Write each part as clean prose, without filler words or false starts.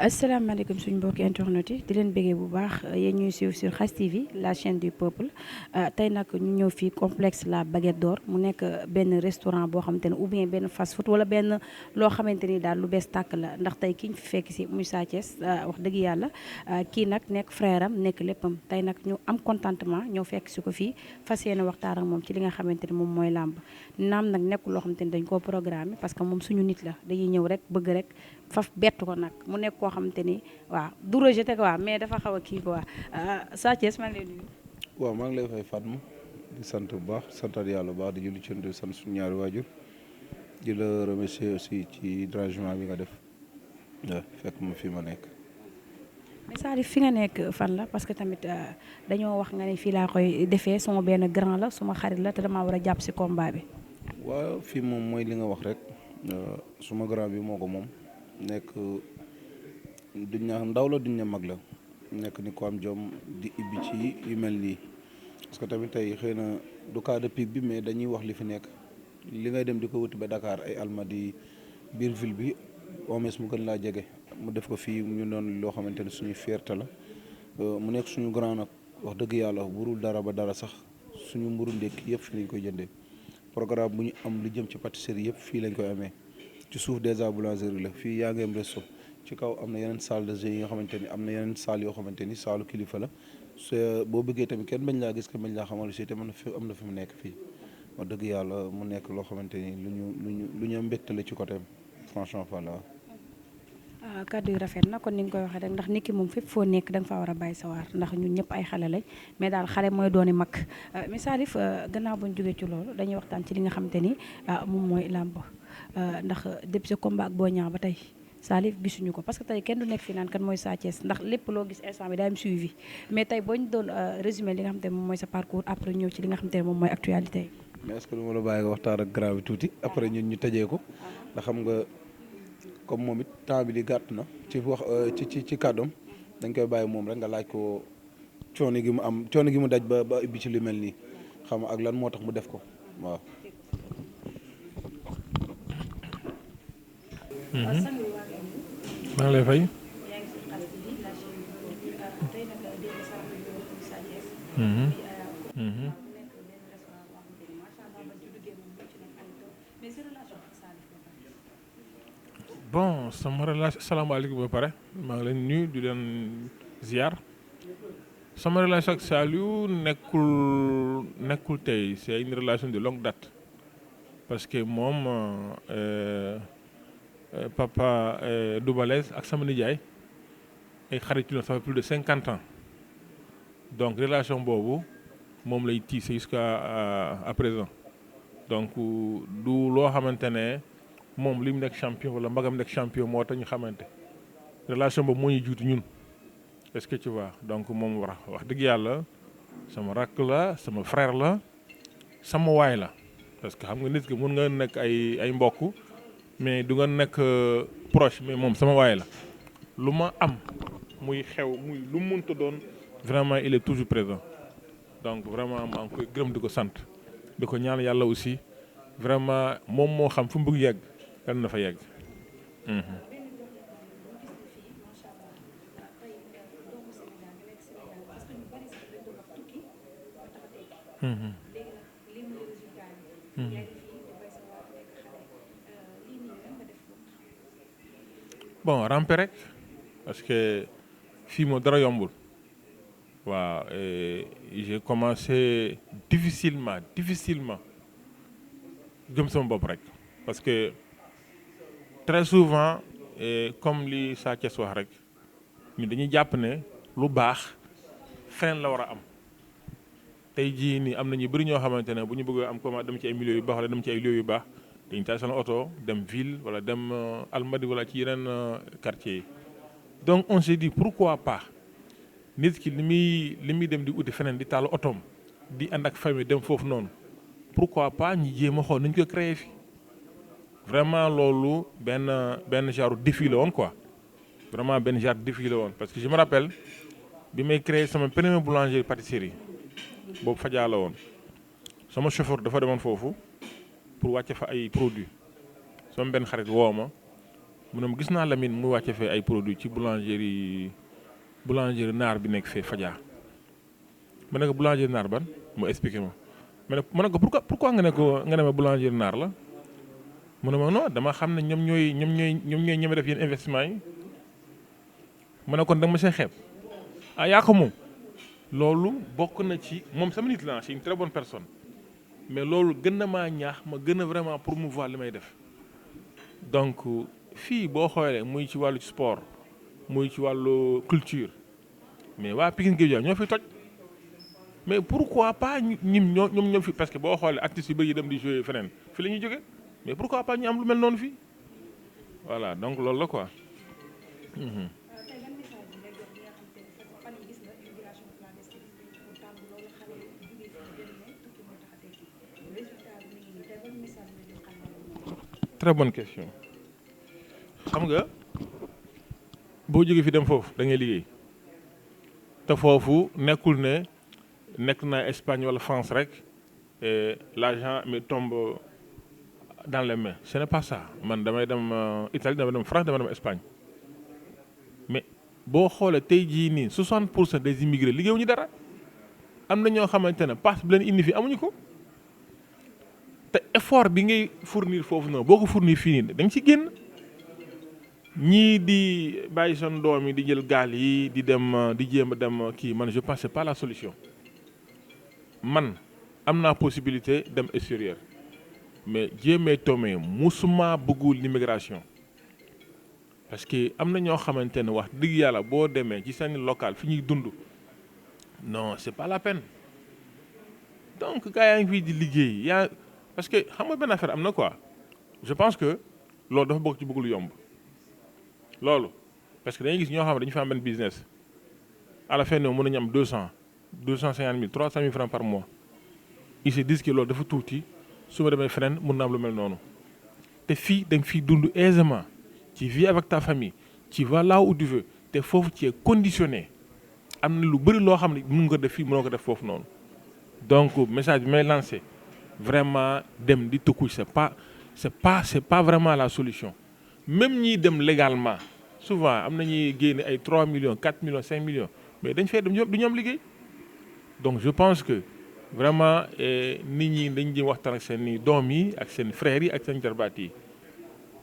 asalaamaaleykum suñu mbokki internet yi di leen bëggee bu baax yéen ñuy suivre sur Khass TV la chaîne du peuple tey nag ñu ñëw fii complexe la Baguette d'Or mu nekk benn restaurant boo xamante ne ou bien benn fast food wala benn loo xamante ni daal lu bees tàkk la ndax tey ki ñu fi fekk si muy Sa Thiès wax dëgg yàlla kii nag nekk frère am nekk léppam tey nag ñu am contentement ñëw fekk si ko fii fas yéene waxtaan ak moom ci li nga xamante ni moom mooy làmb naam nag nekkul loo xamante ni dañ koo programmé parce que moom suñu nit la dañuy ñëw rek bëgg rek faf bett ko nag mu nekk koo xamante ni waaw du rejeté quoi mais dafa xaw a kii quoi Sa Thiès maa ngi lay nuyu. waaw maa ngi lay fay Fatma di sant bu baax santaat yàlla bu baax di julli ci di sant suñu ñaari waajur di la remercier aussi ci dérangement bi nga def fekk ma fi ma nekk. mais Salif fi nga nekk fan la parce que tamit dañoo wax nga ne fii laa koy defee suma benn grand la suma xarit la te damaa war a jàpp si combat bi. waaw fii moom mooy li nga wax rek suma grand bi moo ko moom nekk duñ na ndaw la duñ na mag la nekk ni ko am jom di ibbi ci yu mel nii parce que tamit tey xëy na du cas de pic bi mais dañuy wax li fi nekk li ngay dem di ko wuti ba Dakar ay Almadies biir ville bi au moins mu gën laa jege mu def ko fii ñu doon loo xamante ne suñu fierté la mu nekk suñu grand nag wax dëgg yàlla burul dara ba dara sax suñu mburu ndékki yëpp fii lañ koy jëndee programme bu ñu am lu jëm ci pâtisserie yëpp fii lañ koy amee ci suuf déjà boulangerie la fii yaa ngi am resto ci kaw am na yeneen salle de jeu yi nga xamante ni am na yeneen salle yoo xamante ni saalu kilifa la boo bëggee tamit kenn bañ laa gis que bañ laa xamal aussi te mën na fi am na fi mu nekk fii wax dëgg yàlla mu nekk loo xamante ni lu ñu mbégte la ci côté franchement voilà. kàddu yu rafet na kon ni nga koy waxee rek ndax nit ki moom fépp foo nekk da nga faa war a bàyyi sa waar ndax ñun ñëpp ay xale lañ mais daal xale mooy dooni mag mais Salif gannaaw ba ñu jógee ci loolu dañuy waxtaan ci li nga xamante ni moom mooy làmb ndax depuis sa combat ak Boy Niang ba tey Salif gisuñu ko parce que tey kenn du nekk fii naan kan mooy Sa Thiès ndax lépp loo gis instant bi daa am suivi mais tey boo ñu doon résumé li nga xamante ne moom mooy sa parcours après ñëw ci li nga xamante ne moom mooy actualité yi. mais est-ce que du ma la bàyyi nga waxtaan ak grand bi tuuti après ñun ñu tëjee ko ndax xam nga comme moom it temps bi di gàtt na ci wax ci kàddoom dañ koy bàyyi moom rek nga laaj ko coono gi mu am coono gi mu daj ba ibbi ci lu mel nii xam nga ak lan moo tax mu def ko waaw. maa ngi lay fay. bon sama relation salaamaaleykum ba pare maa ngi leen nuyu di leen ziar sama relation ak Saliou nekkul tey c'est une relation de longue date parce que moom papa Doubalès ak sama nijaay ay xarit yu ça fait plus de 50 ans donc relation boobu moom lay tiise jusqu'à à présent donc du loo xamante ne moom li mu nekk champion wala magam nekk champion moo tax ñu xamante relation boobu moo ñu jiitu ñun est-ce que tu vois donc moom wax dëgg yàlla sama rakk la sama frère la sama waay la parce que xam nga nit ki mun nga nekk ay mbokk mais du nga nekk proche mais moom sama waay la lu ma am muy xew muy lu mu mënta doon vraiment il est toujours présent donc vraiment maa ngi koy gërëm di ko sant di ko ñaan yàlla aussi vraiment moom moo xam fu mu bëgg yegg yàlla na fa yegg. bon rampe rek parce que fii moo dara yombul waaw j'ai commencé difficilement gëm sama bopp rek parce que très souvent comme li Sa Thiès wax rek ñu dañuy jàpp ne lu baax feneen la war a am tey jii nii am na ñu bëri ñoo xamante ne bu ñu bëggee am comment dem ci ay milieux yu baax wala dem ci ay lieux yu baax dañu taal seen oto dem ville wala dem Almadies wala ci yeneen quartiers yi donc on s'est dit pourquoi pas nit ki li muy dem di uti feneen di taal otoom di ànd ak famille dem foofu noonu pourquoi pas ñu jéem a xool nañu ko créer fi vraiment loolu benn genre défi la woon quoi vraiment benn genre défi la woon parce que je me rappelle bi may créer sama première boulangerie pâtisserie boobu Fadja la woon sama chauffeur dafa demoon foofu pour wàcce fa ay produits sama benn xarit woo ma mu ne ma gis naa Lamine mu wàcce fee ay produits ci boulangerie naar bi nekk fee Fadia ma ne ko boulangerie naar ban mu expliqué ma ne ko pourquoi nga ne ma boulangerie naar la mu ne ma non dama xam ne ñoom ñooy ñeme def yenn investissement yi ma ne kon da nga ma see xeeb yaa ko moom loolu bokk na ci moom sama nit la c'est une très bonne personne mais loolu gën na maa ñaax ma gën a vraiment promouvoir li may def donc fii boo xoolee muy ci wàllu sport muy ci wàllu culture mais waa Pikine Guédiawaye ñoo fi toj mais pourquoi pas ñoom fi parce que boo xoolee artistes yu bëri yi dem di jouer feneen fi la ñuy jóge mais pourquoi pas ñu am lu mel noonu fii voilà donc loolu la quoi. Très bonne question xam nga boo jógee fi dem foofu da ngay liggéey te foofu nekkul ne nekk na Espagne wala France rek et l'argent me tombe dans les mains ce n'est pas ça man damay dem Italie damay dem France damay dem Espagne mais boo xoolee tey jii nii 60% des immigrés liggéeyuñu dara am na ñoo xamante ne passe bi leen indi fi amuñu ko. te effort bi ngay fournir foofu noonu boo ko fournir fii nii da nga ci génn ñii di bàyyi seen doom yi di jël gaal yi di dem di jéem a dem kii man je pense c'est pas la solution man am naa possibilité dem extérieur mais jéemee toomee musuma bëggul l'immigration parce que am na ñoo xamante ne wax dëgg yàlla boo demee ci seen local fi ñuy dund non c'est pas la peine donc gars yaa ngi fii di liggéey parce que xam nga benn affaire am na quoi je pense que loolu dafa bokk ci bëgg lu yomb loolu parce que dañuy gis ñoo xam ne dañu fi am benn business à la fin ñoom mën nañu am 250 000 300 000 francs par mois ils se disent que loolu dafa tuuti su ma demee feneen mën na am lu mel noonu te fii da nga fiy dund aisément ci vis avec ta famille ci vas là où tu veux te foofu ci est conditionné am na lu bëri loo xam ne mën nga ko def fii mënoo ko def foofu noonu donc message bi may lancé vraiment dem di tëkku c'est pas vraiment la solution même ñiy dem légalement souvent am na ñuy génne ay 3 millions 4 millions 5 millions mais dañ fay dem du ñu am liggéey donc je pense que vraiment nit ñi dañ di waxtaan ak seen doom yi ak seen frères yi ak seen jarbaat yi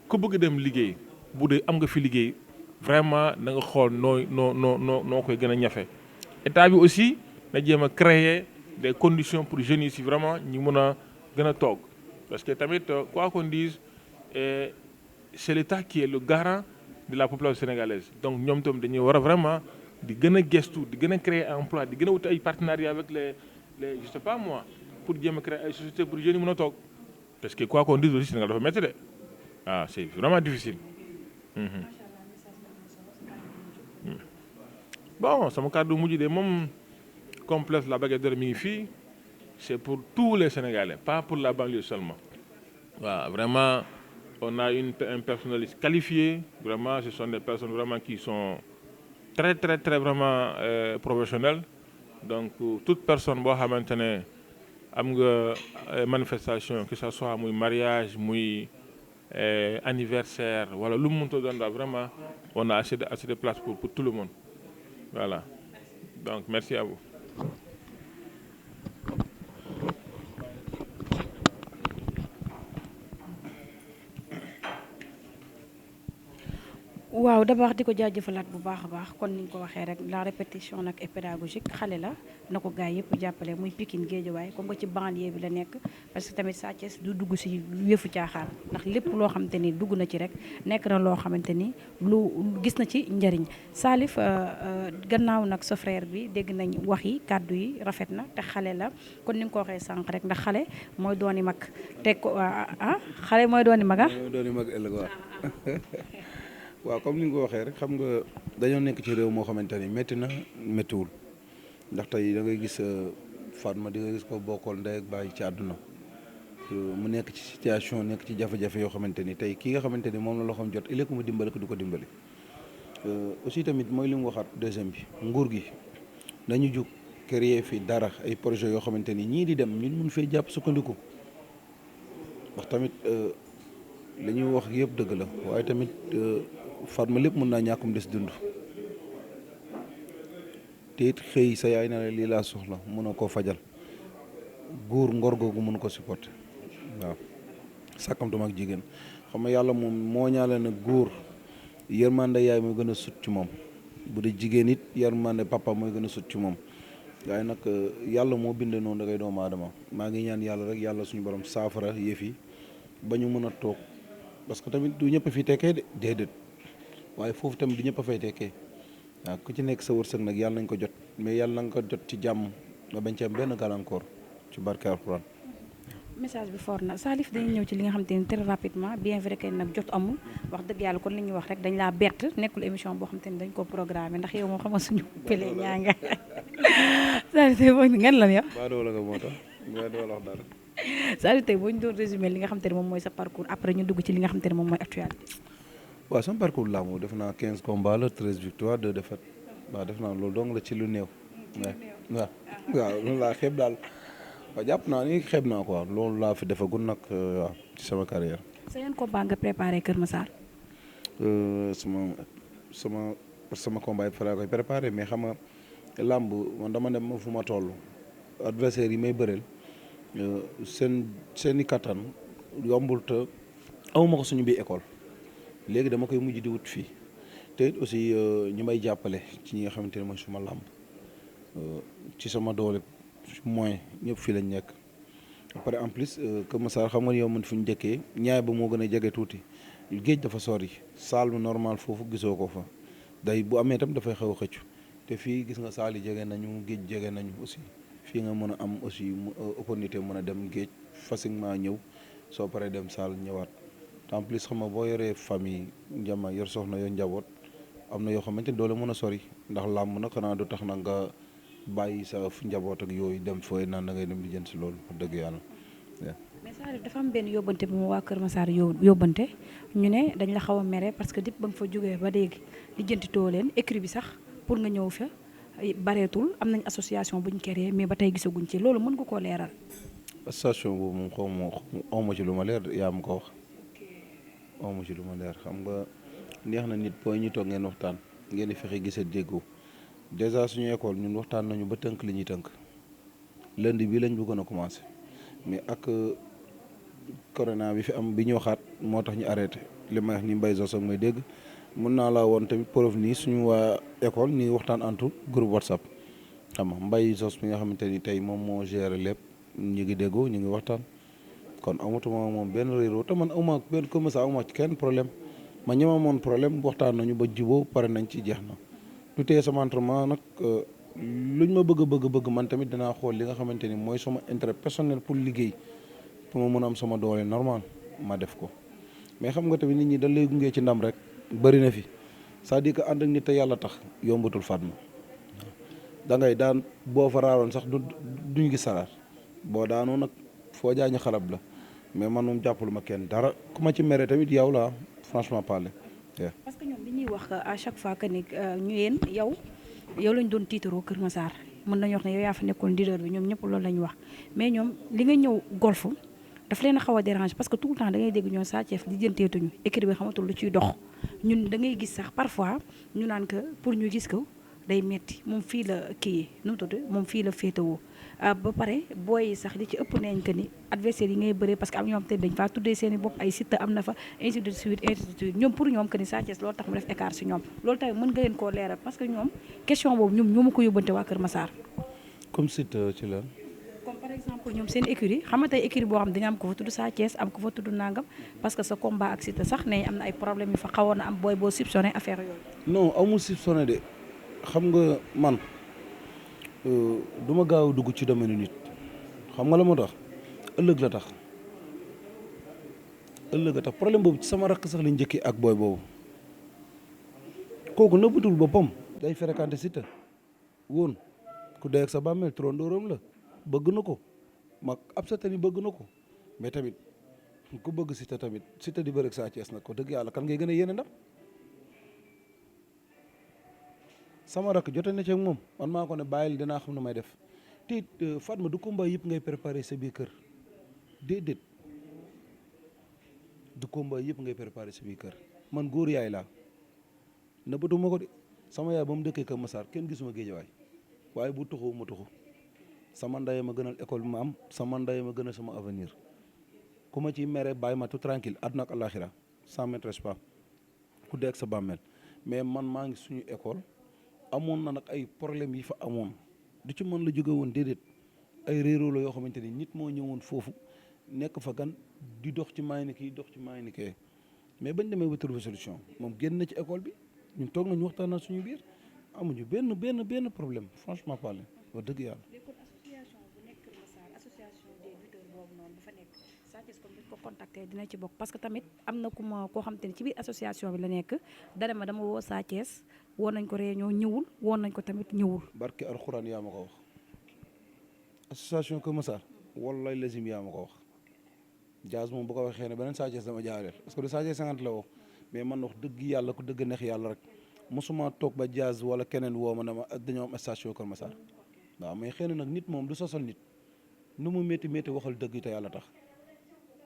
ku bëgg dem liggéey bu dee am nga fi liggéey vraiment na nga xool noo koy gën a ñafe état bi aussi na jéem a créer des conditions pour jeunes yi si vraiment ñu mën a gën a toog parce que tamit quoi qu'on dise c'est l'État qui est le garant de la population sénégalaise donc ñoom tam dañuy war a vraiment di gën a gestu di gën a créer emploi di gën a wuti ay partenariats avec les je sais pas moi pour jéem a créer ay sociétés pour jeunes yi mën a toog parce que quoi qu'on dise aussi Sénégal dafa métti de c'est vraiment difficile. Bon sama kàddu mujj de moom complexe la Baguette d'Or mi ngi fii c'est pour tous les Sénégalais pas pour la banlieue seulement waaw vraiment on a un personnel qualifié vraiment ce sont des personnes vraiment qui sont très vraiment professionnelles donc toute personne boo xamante ne am nga manifestation que ça soit muy mariage muy anniversaire wala lu mu mënta doon daal vraiment on a assez de place pour tout le monde voilà donc merci à vous. waaw d'abord di ko jaajëfalaat bu baax a baax kon ni nga ko waxee rek la répétition nag est pédagogique xale la na ko gars yëpp jàppale muy Pikine Guédiawaye comme que ci banlieue bi la nekk parce que tamit Sa Thiès du dugg si yëfu caaxaan ndax lépp loo xamante ni dugg na ci rek nekk na loo xamante ni lu gis na ci njëriñ Salif gannaaw nag sa frère bi dégg nañ wax yi kàddu yi rafet na te xale la kon ni nga ko waxee sànq rek ndax xale mooy dooni mag teg ko xale mooy dooni mag dooni mag ëllëg waaw comme ni nga ko waxee rek xam nga dañoo nekk ci réew moo xamante ni métti na méttiwul ndax tey da ngay gis Fatma di nga gis ko bokkool ndey ak baay ci àdduna mu nekk ci situation nekk ci jafe-jafe yoo xamante ni tey ki nga xamante ni moom la loxoom jot ëllëg mu dimbali ko du ko dimbali aussi tamit mooy li mu waxaat deuxième bi nguur gi nañu jóg créer fi dara ay projet yoo xamante ni ñii di dem ñun mun fee jàpp sukkandiku ndax tamit li ñuy wax yëpp dëgg la waaye tamit Fatma lépp mën naa ñàkkum des dund te it xëy sa yaay na la lii laa soxla mën a koo fajal góor ngor googu mën ko supporter waaw sàkkamtuma ak jigéen xam nga yàlla moom moo ñaale na góor yërmande yaay mooy gën a sut ci moom bu dee jigéen it yërmande papa mooy gën a sut ci moom waaye nag yàlla moo bindee noonu da ngay doomu aadama maa ngi ñaan yàlla rek yàlla suñu borom saafara yëf yi ba ñu mën a toog parce que tamit du ñëpp a fi tekkee de déedéet waaye foofu tamit du ñëpp a fay tekkee waaw ku ci nekk sa wërsëg nag yàlla nañ ko jot mais yàlla na nga ko jot ci jàmm nga bañ ci am benn gàllankoor ci barke alxuraan. message bi fort na Salif dañuy ñëw ci li nga xamante ni très rapidement bien vrai que nag jot amul wax dëgg yàlla kon li ñuy wax rek dañ laa bett nekkul émission boo xamante ni dañ ko programmé ndax yow moom xam nga suñu pële ñaa nga Salif tey boo ngeen lan yow. baa doo la nga moo tax nga doo la wax dara. Salif tey boo ñu doon résumé li nga xamante ne moom mooy sa parcours après ñu dugg ci li nga xamante ne moom mooy actualité. waaw sama parcours laa moom def naa 15 combats la 13 victoires 2 défaites waaw def naa loolu dong la ci lu néew. waaw loolu laa xeeb daal waaw jàpp naa ni xeeb naa quoi loolu laa fi defagul nag waaw ci sama carrière. sa yan combat nga préparé Kër Massar. sama combat yi fa laa koy préparé mais xam nga làmb man dama dem fu ma toll adversaire yi may bëreel seen i kattan yombul te awma ko suñu biir école léegi dama koy mujj di wut fii te it aussi ñi may jàppale ci ñi nga xamante ne mooy suma làmb ci sama doole moyen ñëpp fii lañ nekk après en plus Kër Massar xam nga yow man fu ñu njëkkee ñaay ba moo gën a jege tuuti géej dafa sori salle bu normal foofu gisoo ko fa day bu amee tam dafay xaw a xëccu te fii gis nga saal yi jege nañu géej jege nañu aussi fii nga mën a am aussi opportunité mën a dem géej facilement ñëw soo paree dem saal ñëwaat en plus xam nga boo yoree famille njama yor soxna yor njaboot am na yoo xamante ni doole mën a sori ndax làmb nag xanaa du tax na nga bàyyi sa njaboot ak yooyu dem fooy naan da ngay dem di jënd si loolu wax dëgg yàlla. mais Salif dafa am benn yóbbante bu mu waa Kër Massar yóbbante ñu ne dañ la xaw a mere parce que dip ba nga fa jógee ba léegi lijjanti too leen écrit bi sax pour nga ñëw fa bareetul am nañ association buñ créé mais ba tey gisaguñ ci loolu mën nga koo leeral. association boobu moom xaw ma ci lu ma leer yaa ma ko wax xaw ma ci lu ma leer xam nga neex na nit booy ñu toog ngeen waxtaan ngeen di fexe gisee déggoo déjà suñu école ñun waxtaan nañu ba tënk li ñuy tënk lundi bii lañ bëggoon a commencé mais ak corona bi fi am bi ñu waxaat moo tax ñu arrêté li may wax ni Mbaye Zos ak may dégg mun naa laa woon tamit preuve nii suñu waa école ñu ngi waxtaan entre groupe WhatsApp xam nga Mbaye Zos bi nga xamante ni tey moom moo géré lépp ñu ngi déggoo ñu ngi waxtaan kon amatuma moom benn réeróo te man awma benn Kër Massar awma ci kenn problème ma ñema moon problème waxtaan nañu ba juboo pare nañ ci jeex na lu teye sama entraînement nag luñ ma bëgg man tamit dinaa xool li nga xamante ni mooy sama intérêt personnel pour liggéey pour ma mën a am sama doole normal ma def ko mais xam nga tamit nit ñi dañ lay gunge ci ndam rek bëri na fi c'est-à-dire que ànd ak nit te yàlla tax yombatul Fatma da ngay daan boo fa raaroon sax duñ gis salaat boo daanoo nag foo jaañu xarab la mais man moom jàppalu ma kenn dara ku ma ci mere tamit yow la franchement parler. parce que ñoom li ñuy wax à chaque fois que ni ñu yéen yow lañ doon tiitaroo Kër Massar mën nañu wax ne yow yaa fa nekkoon leader bi ñoom ñëpp loolu la ñu wax mais ñoom li nga ñëw golf daf leen a xaw a déranger parce que tout le temps da ngay dégg ñoom Sa Thiès li jënteetuñu écrit bi xamatul lu ciy dox ñun da ngay gis sax parfois ñu naan que pour ñu gis ko day metti moom fii la kii nu mu tudd moom fii la féetewoo ba pare booy sax li ci ëpp nañ que ni adversaire yi ngay bëree parce que am ñoom te dañ faa tuddee seen i bopp ay site am na fa ainsi de suite ñoom pour ñoom que ni Sa Thiès loolu tax mu def écart si ñoom loolu tamit mën nga leen koo leeral parce que ñoom question boobu ñoom ñoo ma ko yóbbante waa Kër Massar. comme site ci la. comme par exemple ñoom seen écurie xam nga tey écurie boo xam dañu am ko fa tudd Sa Thiès am ko fa tudd nangam parce que sa combat ak site sax ne am na ay problème yu fa xawoon na am booy boo soupçonné affaire yooyu. non amul soupçonné de xam nga man du ma gaaw a dugg ci domaine nit xam nga la moo tax ëllëg la tax problème boobu ci sama rakk sax lañ njëkkee ak booy boobu kooku nëbbatul boppam day fréquenté Siteu woon ku dee ak sa bàmmeel trondóoram la bëgg na ko mag ab sa tani bëgg na ko mais tamit ku bëgg Siteu tamit Siteu di bëre ak Sa Thiès nag ko dëgg yàlla kan ngay gën a yéene ndam sama rakk jote na ci ak moom man maa ko ne bàyyil dinaa xam ne may def te it Fatma du combat yëpp ngay préparé sa biir kër déedéet du combat yëpp ngay préparé si biir kër man góor yaay laa nëbbatuma ko de sama yaay ba mu dëkkee Kër Massar kenn gisuma géejawaay waaye bu tuxu ma tuxu sama ndey ma gënal école bi ma am sama ndey ma gënal sama avenir ku ma ci mere bàyyi ma tout tranquille àdduna ak àllaaxira ça m'intéresse pas ku dee ak sa bàmmeel mais man maa ngi suñu école amoon na nag ay problème yi fa amoon du ci mën la jóge woon déedéet ay réeróo la yoo xamante ni nit moo ñëwoon foofu nekk fa gan di dox ci maay ni kii dox ci maay ni kee mais bañ demee ba trouver solution moom génn na ci école bi ñun toog nañu waxtaan na suñu biir amuñu benn problème franchement parler wax dëgg yàlla. léegi kon association bu nekk Kër Massar association des lutteurs boobu noonu bu fa nekk Sa Thiès comme dañ ko contacter dina ci bokk parce que tamit am na koo xam te ne ci biir association bi la nekk dama woo Sa Thiès woon nañ ko réunion ñëwul woon nañ ko tamit ñëwul. barke alxuraan yaa ma ko wax association Kër Massar wallaay lazim yaa ma ko wax Diaz moom bu ko waxee ne beneen Sa Thiès dama jaareel parce que du Sa Thiès 50 la woo mais man wax dëgg yàlla ku dëgg neex yàlla rek mosuma toog ba Diaz wala keneen woo ma ne ma dañoo am station Kër Massar waaw mais xëy na nag nit moom du sosal nit nu mu métti métti waxal dëgg te yàlla tax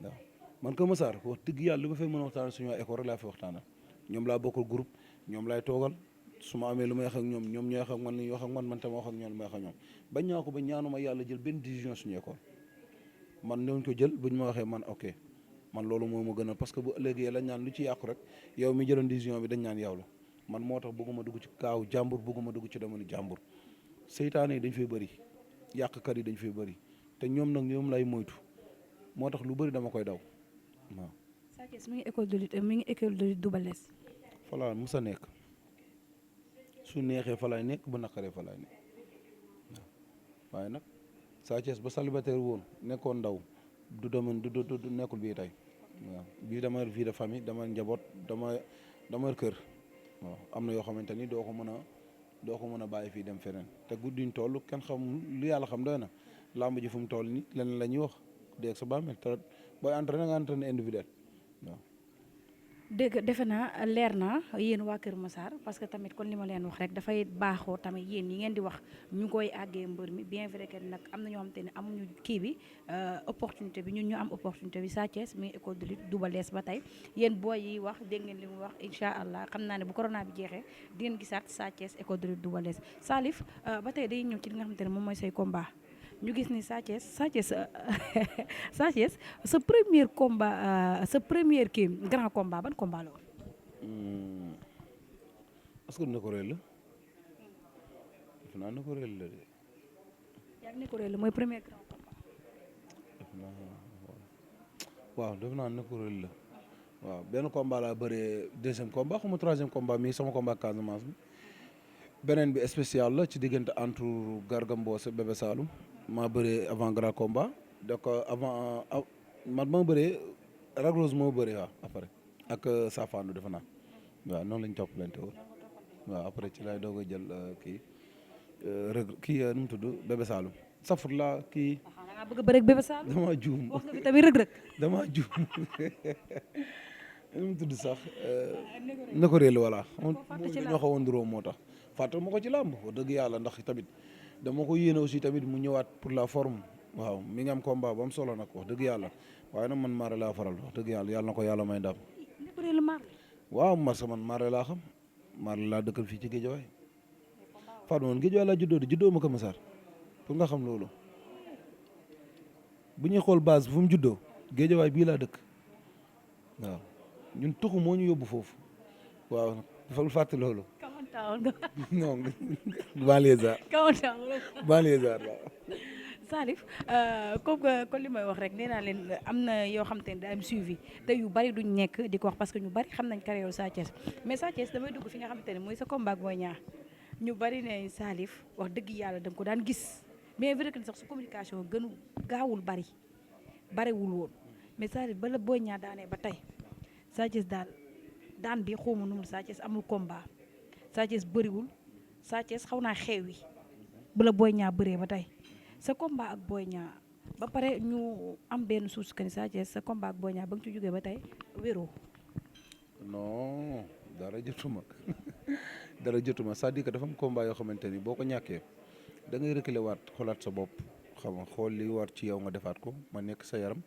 waaw man Kër Massar wax dëgg yàlla li ma fay mën a waxtaan suñu waa école rek laa fi waxtaanal ñoom laa bokkal groupe ñoom laay toogal su ma amee lu may wax ak ñoom ñooy wax ak man li ñuy wax ak man tam wax ak ñoom li may wax ak ñoom bañ ñaa ko ba ñaanuma yàlla jël benn décision suñu école man ñooñu ko jël buñ ma waxee man ok man loolu moo ma gënal parce que bu ëllëgee la ñaan lu ci yàqu rek yow mi jëloon décision bi dañ ñaan yow la man moo tax bëgguma dugg ci kaaw jàmbur bëgguma dugg ci domaine jàmbur seytaane yi dañ fay bëri yàqkat yi dañ fay bëri te ñoom nag ñoom lay moytu moo tax lu bëri dama koy daw waaw. Sa Thiès mi ngi école de lutte mi ngi école de lutte Double Less. fa laa mus a nekk su neexee fa laay nekk bu naqaree fa laay nekk waaw waaye nag Sa Thiès ba célibataire woon nekkoon ndaw du domaine du nekkul bii tey waaw bii dama yor vie de famille dama njaboot dama yor kër waaw am na yoo xamante ni doo ko mën a bàyyi fii dem feneen te guddiñ toll kenn xam lu yàlla xam doy na làmb ji fu mu toll nii leneen la ñuy wax dégg sa bàmmeel te booy entraîné nga entraîné individuel waaw. dégg defe naa leer na yéen waa Kër Massar parce que tamit kon li ma leen wax rek dafay baaxoo tamit yéen yi ngeen di wax ñu koy àggee mbër mi bien vrai que nag am na ñoo xamante ne amuñu kii bi opportunité bi ñun ñu am opportunité bi Sa Thiès mi école de lutte Double Less ba tey yéen booy yi wax dégg ngeen li mu wax incha allah xam naa ne bu corona bi jeexee di ngeen gisaat Sa Thiès école de lutte Double Less Salif ba tey day ñëw ci li nga xamante ne moom mooy say combat ñu gis ni Sa Thiès Sa Thiès sa premier combat sa premier kii grand combat ban combat la woon. est-ce que dina ko réel la def naa ne ko réel la de. yaa ngi ne ko réel la mooy premier grand combat. def naa ne ko réel la waaw benn combat laa bëree deuxième combat xaw ma troisième combat mi sama combat Casamance bi beneen bi spécial la ci diggante entre Garga Mbossé Bébé Saloum. maa bëree avant grand combat donc avant man ma bëree Ragros moo bëree waaw après ak Safandou defe naa waaw noonu lañ toppalante woon waaw après ci laay doog a jël kii nu mu tudd Bébé Saloum safur la kii. da ngaa bëgg a bëreeg Bébé Saloum. damaa juum wax nga fi tamit rëg-rëg. damaa juum nu mu tudd sax. na ko réel voilà. ñoo xawoon nduróo moo tax fàtte ma ko ci làmb wax dëgg yàlla ndax tamit. dama ko yéene aussi tamit mu ñëwaat pour la forme waaw mi ngi am combat ba am solo nag wax dëgg yàlla waaye nag man Marley laa faral wax dëgg yàlla na ko yàlla may ndam. waaw man Marley laa xam Marley laa dëkkal fii ci Guédiawaye Fatou man Guédiawaye laa juddoo ma Kër Massar pour nga xam loolu bu ñuy xool base fu mu juddoo Guédiawaye bii laa dëkk waaw ñun tuxu moo ñu yóbbu foofu waaw dafa fàtte loolu. non banlieusard banlieusard waaw. Salif comme li may wax rek nee naa leen am na yoo xam te ne da am suivi te yu bari duñ nekk di ko wax parce que ñu bari xam nañ carrière Sa Thiès mais Sa Thiès damay dugg fi nga xamante ne mooy sa combat ak Boy Niang ñu bari ne Salif wax dëgg yàlla da nga ko daan gis mais vrai que sax su communication gënu gaawul bariwul woon mais Salif ba la Boy Niang daanee ba tey Sa Thiès daal daan bi xawma nu mu Sa Thiès amul combat Sa Thiès bëriwul Sa Thiès xaw naa xeew yi bu la Boy Niang bëree ba tey sa combat ak Boy Niang ba pare ñu am benn suuf que ni Sa Thiès sa combat ak Boy Niang ba nga ci jógee ba tey wéroo. non dara jotuma c'est-à-dire que dafa am combat yoo xamante ni boo ko ñàkkee da ngay reculer waat xoolaat sa bopp xam nga xool li war ci yow nga defaat ko ma nekk sa yaram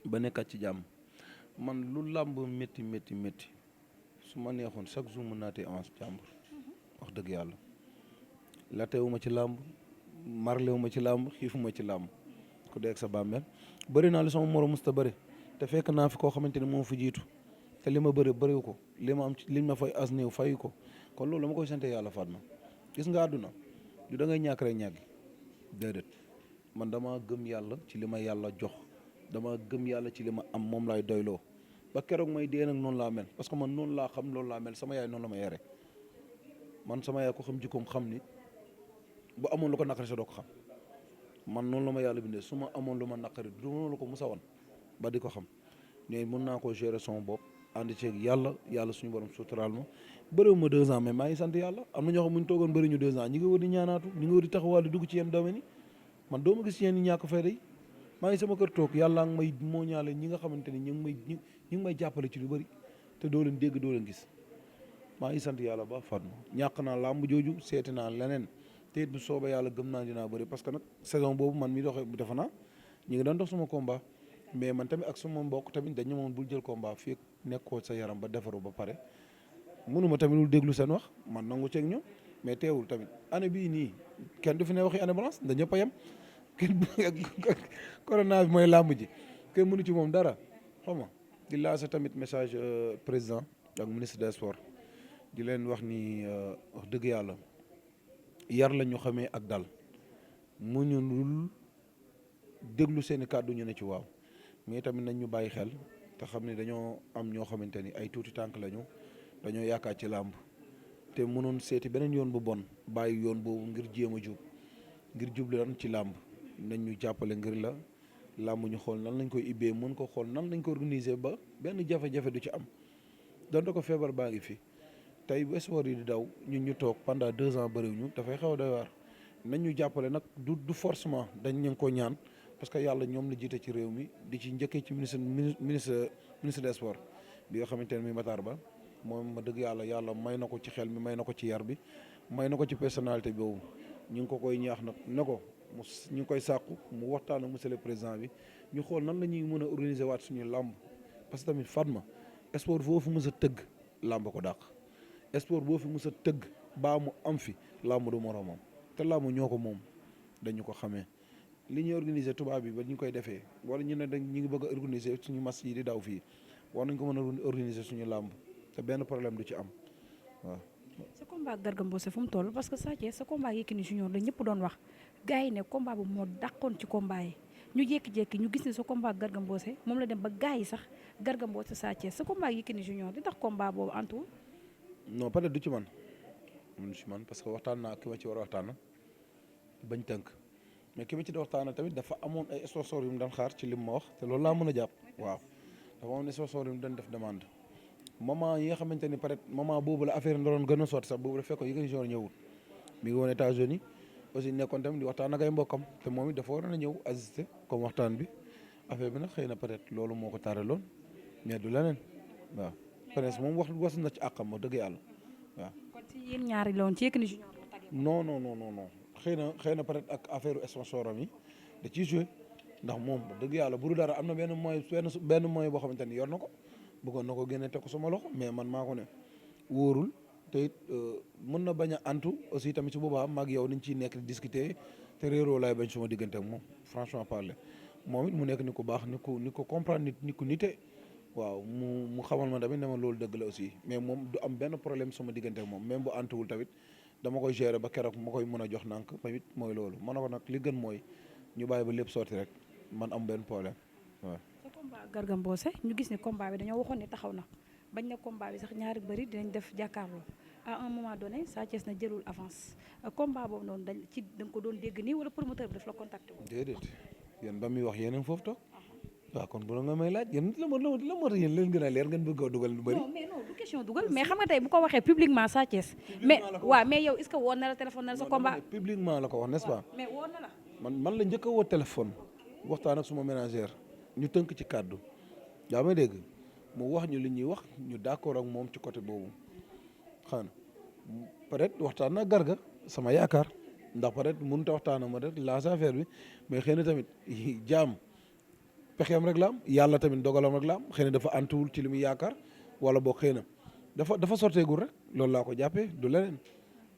ba nekkaat ci jàmm man lu làmb métti métti métti su ma neexoon chaque jour mën naa tee avance jàmbur wax dëgg yàlla latewuma ci làmb marlewuma ci làmb xiifuma ci làmb ku dee ak sa bàmmeel bëri naa li sama morom musta bëri te fekk naa fi koo xamante ni moom fi jiitu te li ma bëriwu ko li ma am ci li ma fay as néew fayu ko kon loolu dama koy sant yàlla Fatma gis nga àdduna du da ngay ñàkk rek ñàggi déedéet man dama gëm yàlla ci li ma yàlla jox dama gëm yàlla ci li ma am moom laay doyloo ba keroog may dee nag noonu laa mel parce que man noonu laa xam loolu laa mel sama yaay noonu la ma yore man sama yaay ko xam jikkoom xam ni bu amoon lu ko naqari sa doo ko xam man noonu la ma yàlla bindee su ma amoon lu ma naqari du noonu la ko musa woon ba di ko xam mais mën naa ko gérer son bopp ànd ceeg yàlla suñu borom suturaal ma bëriwu ma 2 ans mais maa ngi sant yàlla am na ñoo xam bu ñu toogoon bëri ñu 2 ans ñi ngi wër di ñaanaatu ñi ngi wër di taxawaal di dugg ci yenn domaine yi man doo ma gis yéen ñàkk fayda yi maa ngi sama kër toog yàlla nga may moo ñaale ñi nga xamante ni ñu ngi may jàppale ci lu bëri te doo leen dégg doo leen gis maa ngi sant yàlla ba Fatma ñàkk naa làmb jooju seeti naa leneen te it bu sooba yàlla gëm naa dinaa bëri parce que nag saison boobu man mi doxee defe naa ñu ngi doon dox sama combat mais man tamit ak sama mbokk tamit dañu moom bul jël combat fii nekkoo sa yaram ba defaru ba pare mënuma tamit lu déglu seen wax man nangu ceeg ñoom mais teewul tamit année bii nii kenn du fi ne waxi année balance da ñëpp a yem kenn corona bi mooy làmb ji kenn mënu ci moom dara xam nga di lancer tamit message président ak ministre des sports di leen wax ni wax dëgg yàlla yar la ñu xamee ak dal mu ñu lul déglu seeni kàddu ñu ne ci waaw mais tamit nañ ñu bàyyi xel te xam ne dañoo am ñoo xamante ni ay tuuti tànk lañu dañoo yaakaar ci làmb te mënoon seeti beneen yoon bu bon bàyyi yoon boobu ngir jéem a jub ngir jublu lan ci làmb nañ ñu jàppale ngir la làmb ñu xool nan lañ koy ibbee mën ko xool nan lañ ko organiser ba benn jafe-jafe du ci am donte ko feebar baa ngi fi tey bu sport yi di daw ñun ñu toog pendant 2 ans bëriwuñu dafay xaw a doy waar nañ ñu jàppale nag du forcément dañ ñu ko ñaan parce que yàlla ñoom la jiite ci réew mi di ci njëkkee ci ministre des sports bi nga xamante ne muy Matar Ba moom ma dëgg yàlla may na ko ci xel mi may na ko ci yar bi may na ko ci personnalité boobu ñu ngi ko koy ñaax nag ne ko ñu ngi koy sàkku mu waxtaan ak monsieur le président bi ñu xool nan la ñuy mën a organiser waat suñu làmb parce que tamit Fatma sport boo fi mës a tëgg làmb ko dàq sport boo fi mës a tëgg baa mu am fi làmb du moromam te làmb ñoo ko moom dañu ko xamee li ñuy organiser tubaab bi ba ñu koy defee wala ñu ne dañ ñu ngi bëgg a organiser suñu match yi di daw fii war nañ ko mën a organiser suñu làmb te benn problème du ci am waaw. sa combat ak Garga Mbossé fu mu toll parce que Sa Thiès sa combat Yékini Junior la ñëpp doon wax gars yi ne combat bu moo dàqoon ci combat yi ñu jékki-jékki ñu gis ne sa combat ak Garga Mbossé moom la dem ba gars yi sax Garga Mbossé Sa Thiès sa combat ak Yékini Junior di tax combat boobu antuwul. non peut-être du ci man parce que waxtaan naa ki ma ci war a waxtaan bañ tënk mais ki ma ci di waxtaan tamit dafa amoon ay sponsors yu mu daan xaar ci lim ma wax te loolu laa mën a jàpp waaw dafa amoon ay sponsors yu mu doon def demande moment yi nga xamante ni peut-être moment boobu la affaire yi doon gën a sotti sax boobu la fekkoon Yékini Junior ñëwul mi ngi woon États-Unis aussi nekkoon tamit di waxtaan ak ay mbokkam te moom it dafa waroon a ñëw assister comme waxtaan bi affaire bi nag xëy na peut-être loolu moo ko taaraloon mais du leneen waaw peut-être moom was na ci àqam wax dëgg yàlla waaw. kon ci yéen ñaari la woon ci Yékini Junior la tàggee. non xëy na peut-être ak affaire sponsor am yi da ciy joué ndax moom dëgg yàlla bu dul dara am na benn moyen boo xamante ni yor na ko bëggoon na ko génne teg ko sama loxo mais man maa ko ne wóorul te it mën na bañ a antu aussi tamit su boobaa maag yow niñ ciy nekk di discuter te réeroo laay bañ suma diggante ak moom franchement parler moom it mu nekk ni ku baax ni ko comprendre ni ku nite waaw mu xamal ma tamit ne ma loolu dëgg la aussi mais moom du am benn problème sama diggante ak moom même bu antuwul tamit dama koy gérer ba keroog ma koy mën a jox nànk tamit mooy loolu ma ne ko nag li gën mooy ñu bàyyi ba lépp sorti rek man am benn problème waaw. sa combat Garga Mbossé ñu gis ne combat bi dañoo waxoon ne taxaw na bañ ne combat bi sax ñaari bëri dinañ def jàkkaarloo à un moment donné Sa Thiès na jëlul avance combat boobu noonu da nga ko doon dégg nii wala promoteur bi daf la contacté woon. déedéet yéen ba muy wax yéen foofu toog waaw kon bu la nga may laaj yéen la ma yéen leen gën a leer ngeen bëgg a dugal lu bëri. non mais non du question dugal mais xam nga tey bu ko waxee publiquement Sa Thiès. mais waaw mais yow est-ce que woon na la téléphone na la sa combat. publiquement la ko wax n'est-ce pas. mais woon na la. man la njëkk a woo téléphone waxtaan ak suma ménagère ñu tënk ci kàddu yaa may dégg mu wax ñu li ñuy wax ñu d'accord ak moom ci côté boobu xam na peut-être waxtaan na Garga sama yaakaar ndax peut-être mënut a waxtaan ak ma rek lancé affaire bi mais xëy na tamit jaam pexeem rek la am yàlla tamit dogalam rek la am xëy na dafa antuwul ci li muy yaakaar wala boo xëy na dafa sotteegul rek loolu laa ko jàppee du leneen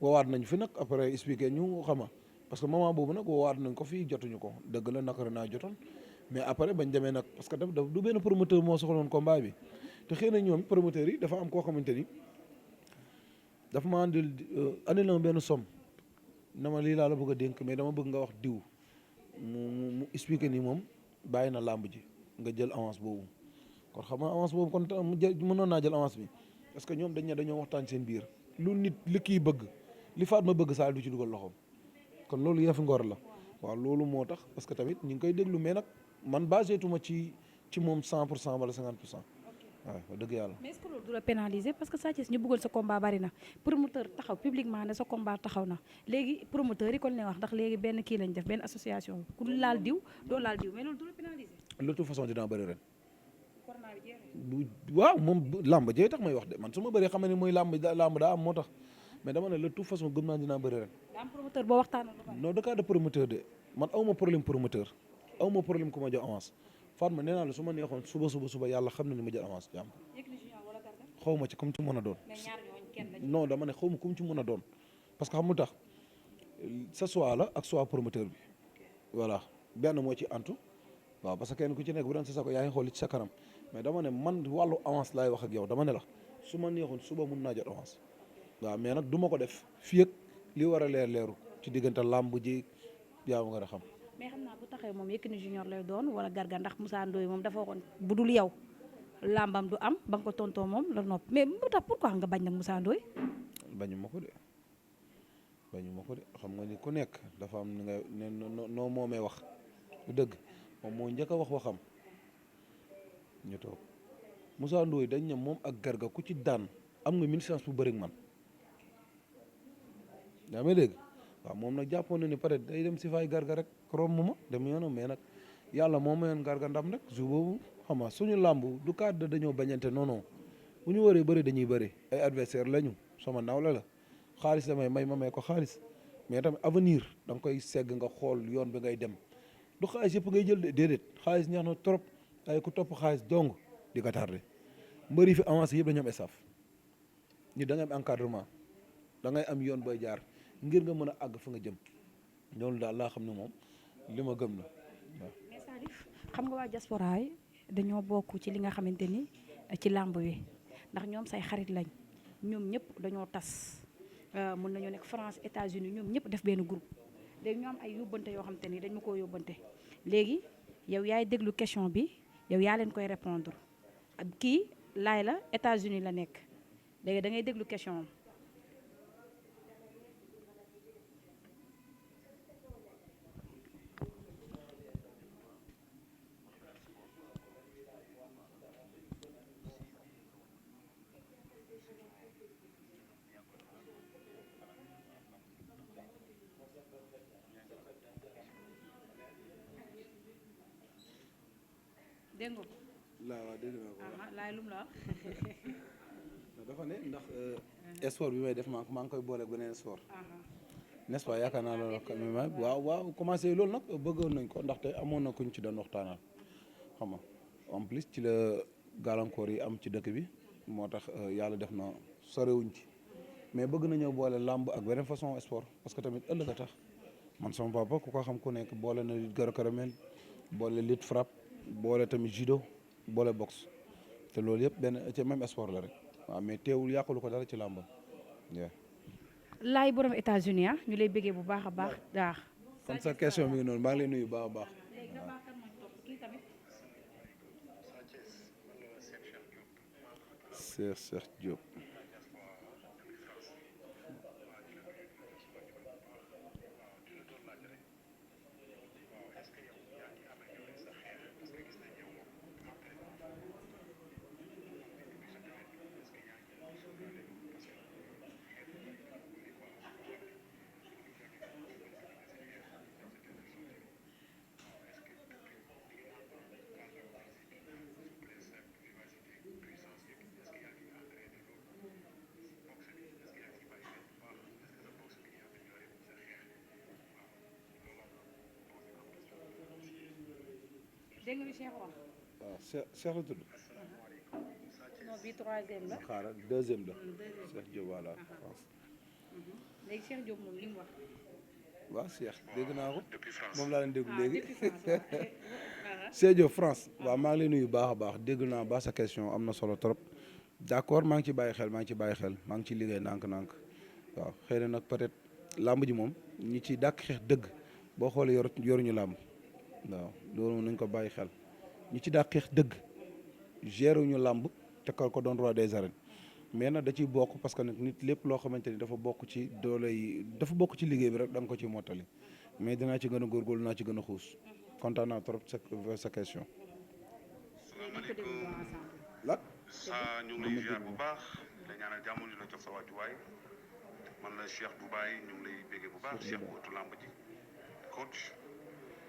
woowaat nañ fi nag après expliqué ñu xama parce que moment boobu nag woowaat nañ ko fii jotuñu ko dëgg la naka naa jotoon mais après bañ demee nag parce que daf du benn promoteur moo soxla woon combat bi te xëy na ñoom promoteurs yi dafa am koo xamante ni dafa ma andil la benn somme na ma lii laa la bëgg a dénk mais dama bëgg nga wax diw mu expliqué ni moom bàyyi na làmb ji nga jël avance boobu kon xam nga avance boobu kon mënoon naa jël avance bi parce que ñoom dañ ne dañoo waxtaan seen biir lu nit li kii bëgg li faat ma bëgg saal du ci dugal loxoom kon loolu yëf ngor la waaw loolu moo tax parce que tamit ñu ngi koy déglu mais nag man basé tuma ci moom 100% wala 50% waaw dëgg yàlla. mais est-ce que loolu du la pénaliser parce que Sa Thiès ñu bëggoon sa combat bari na promoteur taxaw publiquement ne sa combat taxaw na léegi promoteur yi kon ne wax ndax léegi benn kii lañ def benn association ku laal diw doo laal diw mais loolu du la pénaliser. de toute façon dinaa bëri ren. corona bi jeexee. waaw moom làmb jee tax may wax de man su ma bëree xam ne mooy làmb daa am moo tax mais dama ne de toute façon gëm naa dinaa bëri ren. daa am promoteur boo waxtaanal ba pare. non de cas de promoteur de man aw ma problème promoteur aw ma problème ku ma jox avance Fatma nee naa la su ma neexoon suba yàlla xam na ni ma jël avance jàmm. xaw ma ci comme ci mën a doon. non dama ne xaw ma comme ci mën a doon parce que xam mu tax sa choix la ak choix promoteur bi voilà benn moo ci antu waaw parce que kenn ku ci nekk bu doon sa sako yaa ngi xool ci sa kanam mais dama ne man wàllu avance laay wax ak yow dama ne la su ma neexoon suba mun naa jot avance waaw mais nag du ma ko def fii ak li war a leeru ci diggante làmb ji yaa ma nga a xam. mais xam naa bu taxee moom Yékini Junior lay doon wala Garga ndax Moussa Ndoye moom dafa waxoon bu dul yow làmbam du am ba nga ko tontoo moom la nopp mais bu tax pourquoi nga bañ nag Moussa Ndoye. bañu ma ko de xam nga ni ku nekk dafa am ni nga noo moomee wax lu dëgg moom moo njëkk a wax waxam ñu toog Moussa Ndoye dañ ne moom ak Garga ku ci daan am nga chance bu bëri ak man yaa may dégg waaw moom nag jàppoon na ni peut-être day dem si fay Garga rek romb ma dem yoonam mais nag yàlla moo mayoon Garga ndam rek jour boobu xam nga suñu làmb du cadre dañoo bañante non bu ñu waree bëri dañuy bëri ay adversaire lañu sama nawle la xaalis damay ma may ko xaalis mais tamit avenir da nga koy segg nga xool yoon bi ngay dem du xaalis yëpp ngay jël déedéet xaalis neex na trop ay ku topp xaalis dong di ko tardé mbëri fi avancé yëpp dañu am staff ni da ngay am encadrement da ngay am yoon booy jaar ngir nga mën a àgg fa nga jëm loolu daal laa xam ne moom li ma gëm la waaw. mais Salif xam nga waa diaspora yi dañoo bokk ci li nga xamante ni ci làmb wi ndax ñoom say xarit lañ ñoom ñëpp dañoo tas mën nañoo nekk France États-Unis ñoom ñëpp def benn groupe léegi ñoo am ay yóbbante yoo xamante ni dañ ma koo yóbbante léegi yow yaay déglu question bi yow yaa leen koy répondre kii laay la États-Unis la nekk léegi da ngay déglu question am. dégg nga ko. waaw dégg naa ko laay lum la dafa ne ndax sport bi may def maa ngi koy booleeg beneen sport. n'est-ce pas yaakaar naa loolu waaw commencé loolu nag bëggoon nañ ko ndaxte amoon na kuñ ci doon waxtaanal xam nga en plus ci la gàllankoor yi am ci dëkk bi moo tax yàlla def na sorewuñ ci mais bëgg nañoo boole làmb ak beneen façon sport parce que tamit ëllëg a tax man sama papa ku ko xam ku nekk boole na lutte gréco-romaine boole lutte frappe boole tamit judo boole boxe te loolu yëpp benn ci même sport la rek waaw mais teewul yàqulu ko dara ci làmbam waaw. laay borom États-Unis ñu lay bëggee bu baax a baax daax. kon sa question mi ngi noonu maa ngi lay nuyu baax a baax. Cheikh Diop. dégg nga Cheikh wax. waaw Cheikh la tudd. non bii troisième la. xaaral deuxième la. deuxième. Cheikh Diop voilà France. léegi Cheikh Diop moom li mu wax. waaw Cheikh dégg naa ko moom laa leen déglu léegi. depuis France waaw. Cheikh Diop France waaw maa ngi lay nuyu baax a baax dégg naa ba sa question am na solo trop d'accord maa ngi ci bàyyi xel maa ngi ci liggéey ndànk-ndànk waaw xëy na nag peut-être làmb ji moom ñi ci dàq xeex dëgg boo xoolee yoruñu làmb waaw loolu moom nañ ko bàyyi xel ñi ci dàq xeex dëgg géruñu làmb te ko doon roi des arènes mais nag da ciy bokk parce que nag nit lépp loo xamante ni dafa bokk ci doole yi dafa bokk ci liggéey bi rek da nga ko ci mottali mais dinaa ci gën a góorgóorlu naa ci gën a xuus kontaan naa trop sa question. la sa ñu ngi lay ziar bu baax la ñaanal jàmm ñu la jox sa wàccuwaay man la Cheikh Dubaay ñu ngi lay béggee bu baax Cheikh bu ëttu làmb ji coach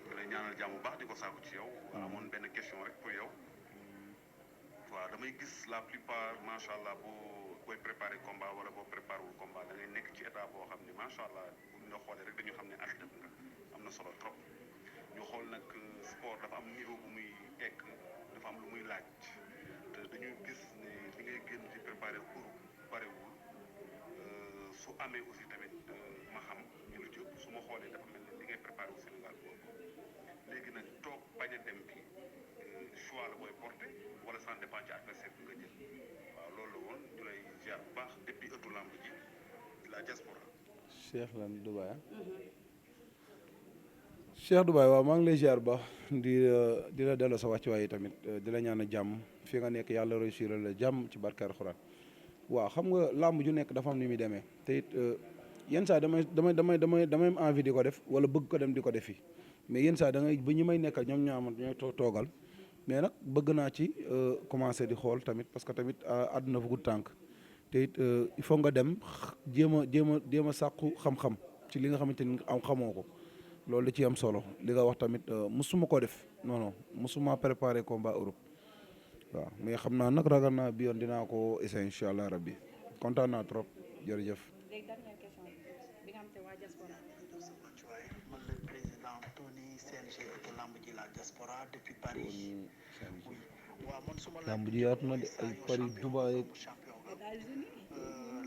ñu lay ñaanal jàmm bu baax di ko saaku ci yow amoon benn question rek pour yow waaw damay gis la plupart macha allah booy préparer combat wala boo préparé wul combat da ngay nekk ci état boo xam ne macha allah bu ñu la xoolee rek dañu xam ne athlète nga am na solo trop ñu xool nag sport dafa am niveau bu muy egg dafa am lu muy laaj te dañuy gis ne li ngay génn di préparer pour barewul su amee aussi tamit ma xam ñu lu ci ëpp su ma xoolee dafa mel ne li ngay préparé au Sénégal boobu léegi nag toog bañ a dem bi choix la booy porté wala ça dépend ci adversaire bi nga jël waaw loolu la woon ñu lay ziar bu baax depuis ëttu lamb ji la diaspora. Cheikh lan Dubaay Cheikh Dubaay waaw maa ngi lay ziar bu baax di la delloo sa wàccuwaay yi tamit di la ñaan jàmm fi nga nekk yàlla réussir la jàmm ci barke Alxuraan waaw xam nga làmb ju nekk dafa am ni muy demee te it yenn saa damay am envie di ko def wala bëgg ko dem di ko def fi mais yenn saa da ngay ba ñi may nekkal ñoom ñooy toogal mais nag bëgg naa ci commencer di xool tamit parce que tamit àdduna fu gudd tànk te it il faut nga dem jéem a sàkku xam-xam ci li nga xamante ni am xamoo ko loolu da ci am solo li nga wax tamit musuma ko def non musuma préparer combat Europe waaw mais xam naa nag ragal naa bi yoon dinaa ko essayer incha allah rabbi kontaan naa trop jërëjëf. léegi dernière question bi nga xam te waa diaspora. man le président Tony CNG ëttu lamb ji la diaspora depuis Paris. waaw man suma lamb ji yaatu na de ay Paris Dubaï.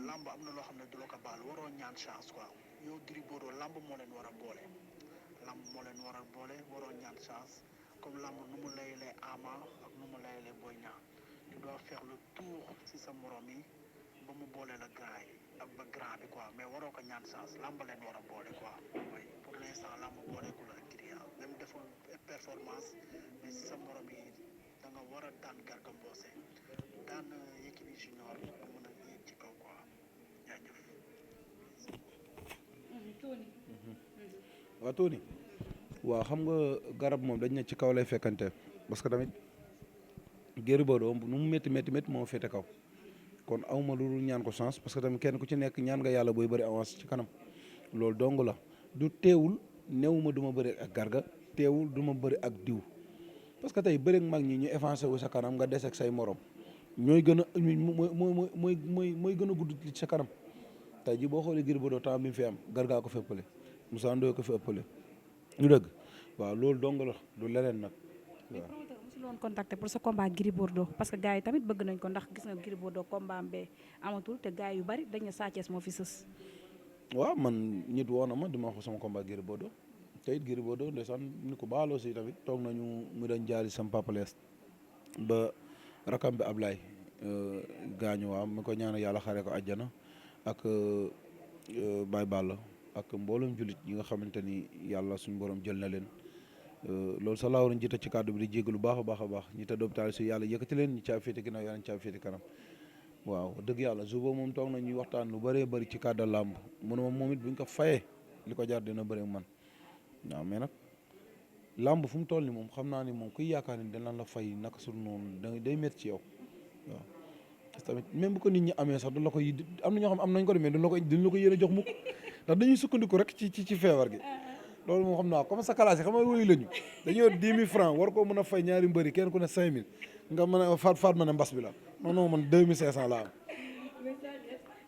lamb am na loo xam ne du la ko baal waroo ñaan chance quoi yow Gris Bordeaux lamb moo leen war a boole. lamb moo leen war a boole waroo ñaan chance comme lamb nu mu layalee Ama ak nu mu layalee Boy Niang tu dois faire le tour si sa morom yi ba mu boole la grand yi ak ba grand bi quoi mais waroo ko ñaan chance lamb leen war a boole quoi oui pour l'instant lamb boole ku la ak Gris même deful performance mais si sa morom yi da nga war a daan Garga Mbossé daan Yékini Junior nga mën a yéeg ci kaw quoi jaajëf. waaw Tony waaw xam nga garab moom dañ ne ci kaw lay fekkante parce que tamit Gris Bordeaux nu mu métti moo féete kaw kon awma lu ñaan ko chance parce que tamit kenn ku ci nekk ñaan nga yàlla booy bëri avance ci kanam loolu dong la du teewul newuma du ma bëri ak Garga teewul du ma bëri ak diw parce que tey bëri ak mag ñi ñu avancé wu sa kanam nga des ak say morom ñooy gën a mooy gën a gudd ci sa kanam tey ji boo xoolee Gris Bordeaux temps bi mu fi am Garga ko fi ëppale Moussa Ndoye ko fi ëppale ñu dëgg waaw loolu dong la du leneen nag mais promoteur mosul woon contacter pour sa combat Gris Bordeaux parce que gars yi tamit bëgg nañ ko ndax gis nga Gris Bordeaux combat am bee amatul te gars yu bari dañ ne Sa Thiès moo fi sës. waaw man nit woo na ma di ma wax sama combat Gris Bordeaux te it Gris Bordeaux ndeysaan ni ko baal aussi tamit toog nañu mu dañ jaari sama papa lees ba rakam bi Ablaye gaañu waaw mu ko ñaanal yàlla xare ko àjjana ak Baye Balla ak mboolem jullit yi nga xamante ni yàlla suñu borom jël na leen loolu sax laa waroon jiite ci kàddu bi di jégg lu baax a baax ñi tëdd hôpital si yàlla yëkkati leen ñi caabi féete ginnaaw yàlla ñi caabi féete kanam waaw dëgg yàlla suba moom toog na ñuy waxtaan lu bëree bëri ci kàddu làmb mu ne moom it buñ ko fayee li ko jar dina bëri man waaw mais nag làmb fu mu toll ni moom xam naa ni moom kuy yaakaar ni danañ la fay naka su noonu day métti ci yow waaw parce que tamit même bu ko nit ñi amee sax du la ko am na ñoo xam am nañ ko demee duñ la ko yéen a jox mukk ndax dañuy sukkandiku rek ci feebar gi loolu moom xam naa comme sa classe yi xam nga woyu lañu dañuy yor 10 000 francs war koo mën a fay ñaari mbëri kenn ku ne 5 000 nga mën a faat ma ne mbas bi la non man 2500 laa am.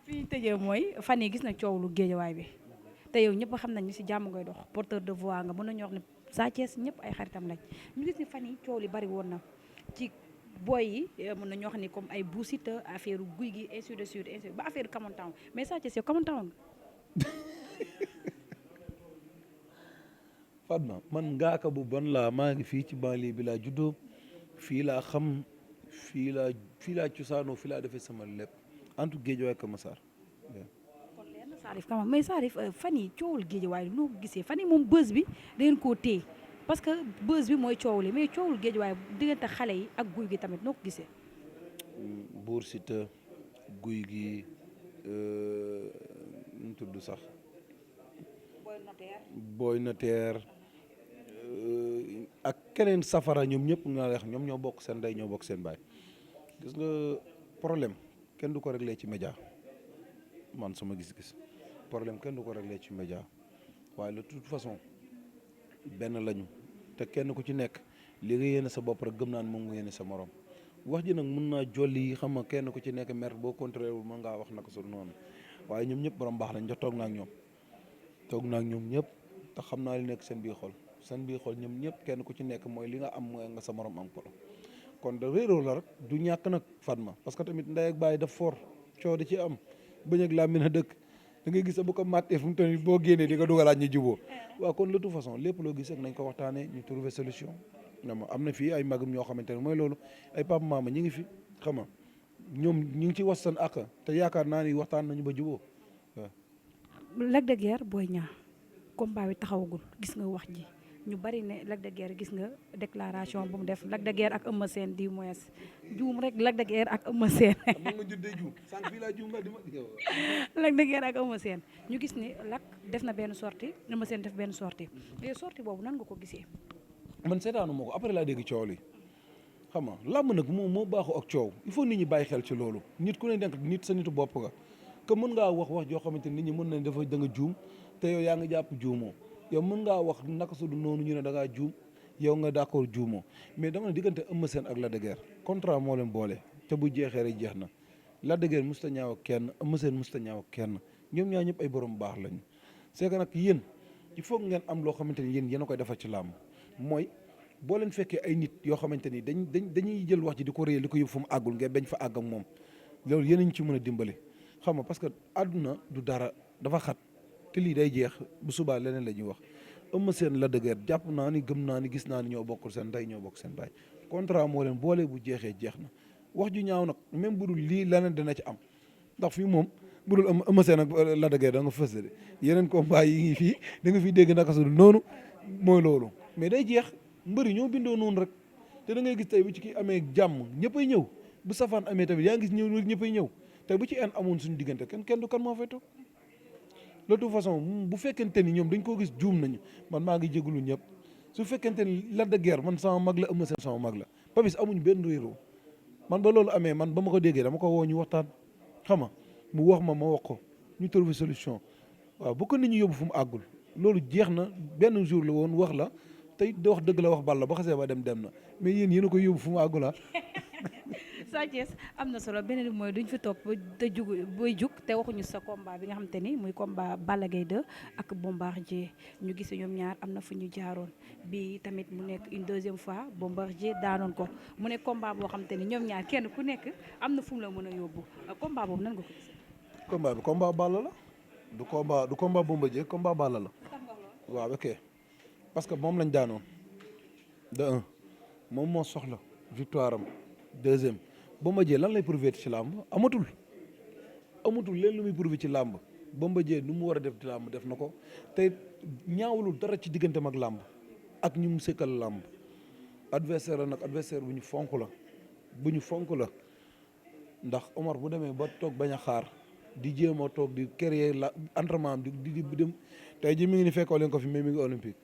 fi ñu tëjee mooy fan yi gis na coow lu géejawaay bi te yow ñëpp xam nañ ni si jàmm ngay dox porteur de voix nga mën nañu wax ne Sa Thiès ñëpp ay xaritam lañ ñu gis ni fan yi coow li bari woon na ci boy yi mën na ñoo xam ne comme ay buusita affaire guy gi ainsi de suite ainsi ba affaire Common Town mais Sa Thiès yow Common Town Fatma man ngaaka bu bon laa maa ngi fii ci banlieue bi laa juddoo fii laa xam fii laa cosaanoo fii laa defee sama lépp entre Guédiawaye ak Massar. kon leer na Salif Kama mais Salif fan yi coowul Guédiawaye noo ko gisee fan yi moom buzz bi da ngeen koo téye parce que buzz bi mooy coow li mais coowul Guédiawaye diggante xale yi ak guy gi tamit noo ko gisee. Buur Siteu guy gi nu tudd sax. Boy Notaire ak keneen safara ñoom ñëpp nga wax ñoom ñoo bokk seen ndey ñoo bokk seen baay gis nga problème kenn du ko réglé ci média man sama gis-gis problème kenn du ko réglé ci média waaye de toute façon benn lañu te kenn ku ci nekk li nga yéene sa bopp rek gëm naan moom nga yéene sa morom wax ji nag mun naa jolli xam nga kenn ku ci nekk mer boo contrôlé wul mën ngaa wax naka su noonu waaye ñoom ñëpp borom baax lañ jox toog naa ak ñoom ñëpp te xam naa li nekk seen biir xol ñoom ñëpp kenn ku ci nekk mooy li nga am mooy nga sa morom am ko kon da réeroo la rek du ñàkk nag Fatma parce que tamit ndey ak bàyyi daf fort coow da ci am bëñ ak làmmiñ a dëkk da ngay gis bu ko màttee fu mu toll boo génnee di nga dugalaat ñu juboo waaw kon de toute façon lépp loo gis rek nañ ko waxtaanee ñu trouver solution am na fii ay magum ñoo xamante ne mooy loolu ay papa mama ñi ngi fi xam nga ñoom ñu ngi ci was seen àq te yaakaar naa ni waxtaan nañu ba juboo waaw. Lac de Guiers Boy Niang combat bi taxawagul gis nga wax ji ñu bari ne Lac de Guiers gis nga déclaration bu mu def Lac de Guiers ak Eumeu Sène du moins juum rek Lac de Guiers ak Eumeu Sène. ma juddee juum sànq fii laa juum la di ma. Lac de Guiers ak Eumeu Sène ñu gis ni Lac def na benn sortie Eumeu Sène def benn sortie mais sortie boobu nan nga ko gisee. man seetaanu ma ko après laa dégg coow li xam nga làmb nag moo baaxoo ak coow il faut nit ñi bàyyi xel ci loolu nit ku ne denk nit sa nitu bopp nga que mën ngaa wax joo xamante nit ñi mën nañ dafa da nga juum te yow yaa ngi jàpp juumoo yow mën ngaa wax naka su du noonu ñu ne da ngaa juum yow nga d'accord juumoo mais dama ne diggante Eumeu Sène ak Lac de Guiers contrat moo leen boole te bu jeexee rek jeex na Lac de Guiers musta ñaaw ak kenn Eumeu Sène musta ñaaw ak kenn ñoom ñaar ñëpp ay borom baax lañu c'est que nag yéen il faut ngeen am loo xamante ni yéen a koy defal ci làmb mooy boo leen fekkee ay nit yoo xamante ni dañuy jël wax ji di ko réyal di ko yóbbu fu mu àggul ngeen bañ fa àgg ak moom loolu yéen a ñu ci mën a dimbali xam nga parce que àdduna du dara dafa xat te lii day jeex bu subaa leneen la ñuy wax Eumeu Sène Lac de Guiers jàpp naa ni gëm naa ni gis naa ni ñoo bokk seen ndey ñoo bokk seen baay contrat moo leen boole bu jeexee jeex na wax ju ñaaw nag même bu dul lii leneen dina ci am ndax fii moom bu dul Eumeu Sène ak Lac de Guiers da nga fës de yeneen combat yi ngi fii da nga fiy dégg naka su dul noonu mooy loolu mais day jeex mbëri ñoo bindoo noonu rek te da ngay gis tey bu ci kii amee jàmm ñëppay ñëw bu safaan amee tamit yaa ngi gis ñëppay ñëw tey bu ci en amoon suñu diggante kenn du kan moo fay toog de toute façon bu fekkente ni ñoom dañ koo gis juum nañu man maa ngi jégalu ñëpp su fekkente ni Lac de Guiers man sama mag la Eumeu Sène sama mag la Papis amuñu benn réeroo man ba loolu amee man ba ma ko déggee dama ko woo ñu waxtaan xam nga mu wax ma wax ko ñu trouver solution waaw bu ko nit ñi yóbbu fu mu àggul loolu jeex na benn jour la woon wax la tey da wax dëgg la wax balla ba xasee ba dem na mais yéen a koy yóbbu fu mu àggul Sa Thiès am na solo beneen bi mooy duñ fi toog ba te jug te waxuñu sa combat bi nga xamante ni muy combat Balla Gaye 2 ak Bombardier ñu gis ñoom ñaar am na fu ñu jaaroon bi tamit mu nekk une deuxième fois Bombardier daanoon ko mu nekk combat boo xamante ni ñoom ñaar kenn ku nekk am na fu mu la mën a yóbbu combat boobu nan nga ko gisee. combat bi combat Balla la du combat Bombardier combat Balla la waaw ok parce que moom lañ daanoon de un moom moo soxla victoire am deuxième Bombardier lan lay prouver ci làmb amatul leen lu muy prouver ci làmb Bombardier nu mu war a def ci làmb def na ko te ñaawulul dara ci digganteem ak làmb ak ñu mu sëkkal làmb adversaire la nag adversaire bu ñu fonk la ndax Omar bu demee ba toog bañ a xaar di jéem a toog di créer la entraînement am di dem tey ji mi ngi ni fekkoo leen ko fi mais mi ngi olympique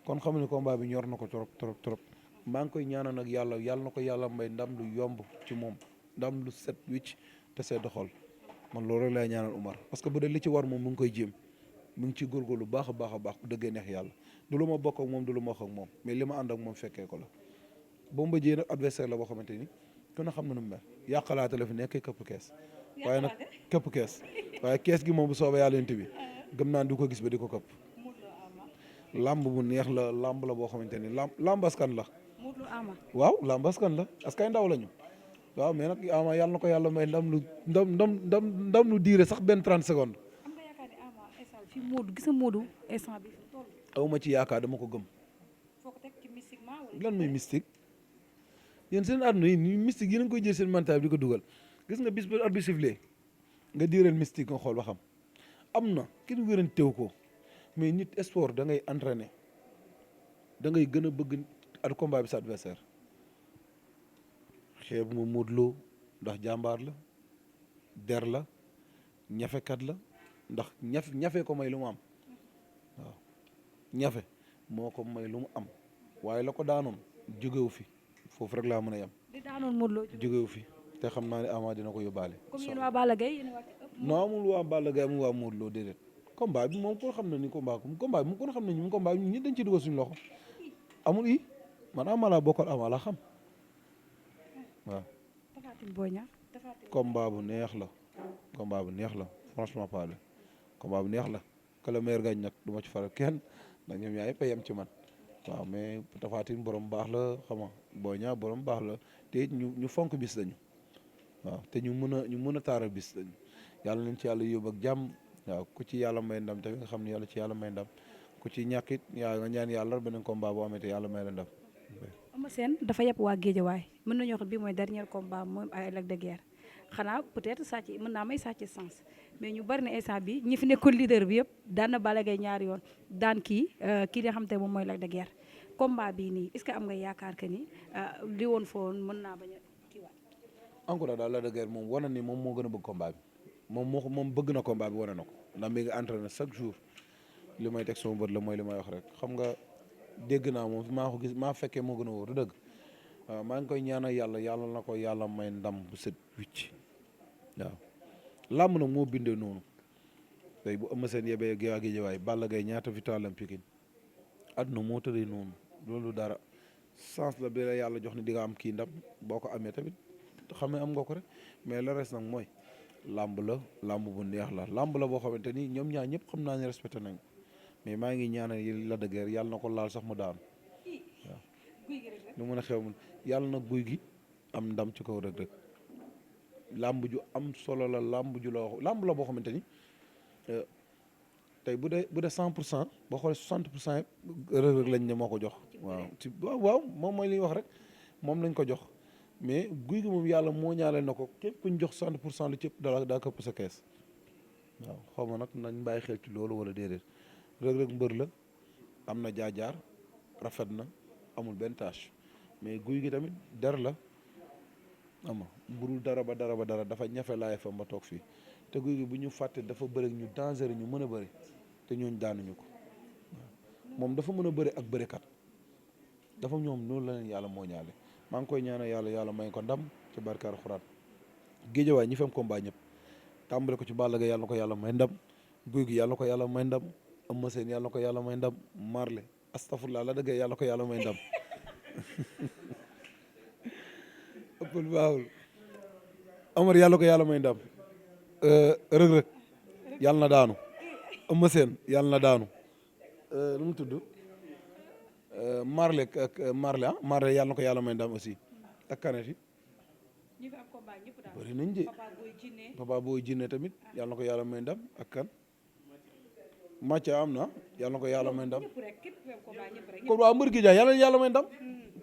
kon xam ne combat bi ñor na ko trop maa ngi koy ñaanal nag yàlla na ko yàlla may ndam lu yomb ci moom ndam lu set wicc te sedd xol man loolu rek lay ñaanal Umar parce que bu dee li ci war moom mu ngi koy jéem mu ngi ci góorgóorlu baax a baax bu dëggee neex yàlla du lu ma bokk ak moom du lu ma wax ak moom mais li ma ànd ak moom fekkee ko la Bombardier nag adversaire la boo xamante ni ku ne xam na nu mu mel yàqalaate la fi nekk këpp kees waaye nag këpp kees waaye kees gi moom bu soobee yàlla yonent bi gëm naan du ko gis ba di ko këpp làmb bu neex la làmb la boo xamante ni làmb askan la. Modou Lo Ama. waaw làmb askan la askay ndaw lañu. waaw mais nag Ama yàlla na ko yàlla may ndam lu diire sax benn 30 secondes. am nga yaakaar ne Ama instant fi Modou gis nga Modou instant bi fi toll. aw ma ci yaakaar dama ko gëm. foo ko teg ci mystiquement wala. lan mooy mystique yéen seen àdduna yi ni mystique yéen a ngi koy jël seen mental bi di ko dugal gis nga bis ba arbitre bi sifflé nga diireel mystique nga xool ba xam am na kenn wéranteew ko mais nit sport da ngay entraîner da ngay gën a bëgg at combat bi sa adversaire xeebu ma Modou Lo ndax jàmbaar la der la ñafekat la ndax ñafe ko may lu mu am waaw ñafe moo ko may lu mu am waaye la ko daanoon jógewu fi foofu rek laa mën a yem. di daanoon Modou Lo jógewu fi te xam naa ne Ama dina ko yóbbaale. comme yéen waa Balla Gaye yéen waa non amul waa Balla Gaye amul waa Modou Lo déedéet combat bi moom ko xam na ni combat bi moom ko xam ne ñu combat bi ñun dañ ci dugal suñu loxo amul i man Ama laa bokkal Ama laa xam waaw. Tapha Tine Boy Niang. combat bu neex la combat bu neex la franchement parler combat bu neex la que le meilleur gagne nag du ma ci faral kenn ndax ñoom ñaar yëpp a yem ci man waaw mais Tapha Tine borom baax la xam nga Boy Niang borom baax la te it ñu fonk bis lañu waaw te ñu mën a taaral bis lañu yàlla nañ ci yàlla yóbbu ak jàmm waaw ku ci yàlla may ndam tamit nga xam ne yàlla ci yàlla may ndam ku ci ñàkkit yaa nga ñaan yàlla beneen combat boo amee te yàlla may la ndam. Eumeu Sène dafa yàpp waa Guédiawaye mën nañoo wax bii mooy dernier combat moom ay Lac de Guiers xanaa peut-être sàcc mën naa may sàcc sens mais ñu bari na instant bi ñi fi nekkoon leader bi yëpp daan na Balla Gaye ñaari yoon daan kii nga xam te moom mooy Lac de Guiers combat bii nii est-ce que am nga yaakaar que ni li woon foo mën naa bañ a kiiwaat. encore daal Lac de Guiers moom wane ni moom moo gën a bëgg combat bi moom bëgg na combat bi wane na ko ndax mi ngi entraîné chaque jour li may teg sama bët la mooy li may wax rek xam nga dégg naa moom maa ko gis maa fekkee moo gën a wóor du dëgg waaw maa ngi koy ñaanal yàlla na ko yàlla may ndam bu set wicc waaw làmb nag moo bindee noonu tey bu Eumeu Sène yebee waa Guédiawaye Balla Gaye ñaata victoire lam Pikine àdduna moo tëddee noonu loolu dara sens la bi la yàlla jox ni di nga am kii ndam boo ko amee tamit xam ne am nga ko rek mais le reste nag mooy làmb bu neex la làmb la boo xamante ni ñoom ñaar ñëpp xam naa ne respecté nañ ko mais maa ngi ñaanal Lac de Guiers yàlla na ko laal sax mu daanu waaw lu mën a xew yàlla na guy gi am ndam ci kaw Reug Reug làmb ju am solo la làmb la boo xamante ni tey bu dee 100% boo xoolee 60% Reug Reug lañ ne moo ko jox waaw moom mooy li ñuy wax rek moom lañ ko jox mais guy gi moom yàlla moo ñaale na ko képp ku ñu jox 60% lu cëpp daa këpp sa kees waaw xaw ma nag nañ bàyyi xel ci loolu wala déedéet Reug Reug mbër la am na jaar-jaar rafet na amul benn tâche mais guy gi tamit der la ama burul dara dafa ñafe laay fa ma toog fii te guy gi bu ñu fàtte dafa bëri ñu dangereux ñu mën a bëri te ñooñ daanuñu ko waaw moom dafa mën a bëri ak bërikat dafa ñoom noonu la leen yàlla moo ñaale maa ngi koy ñaanal yàlla may ko ndam ci barke Alxuraan Guédiawaye ñi fi am combat ñëpp tàmbale ko ci Balla Gaye yàlla na ko yàlla may ndam guy gi yàlla na ko yàlla may ndam Eumeu Sène yàlla na ko yàlla may ndam Marley astafurlah la dëgg yàlla ko yàlla may ndam ëppal baawul Amar yàlla ko yàlla may ndam Reug Reug yàlla na daanu Eumeu Sène yàlla na daanu lu mu tudd Marley yàlla na ko yàlla may ndam aussi ak kaneti bëri nañ de Papa Boy Djiné tamit yàlla na ko yàlla may ndam ak kan Macha am na yàlla na ko yàlla may ndam kon waa mbër gi jaay yàlla may ndam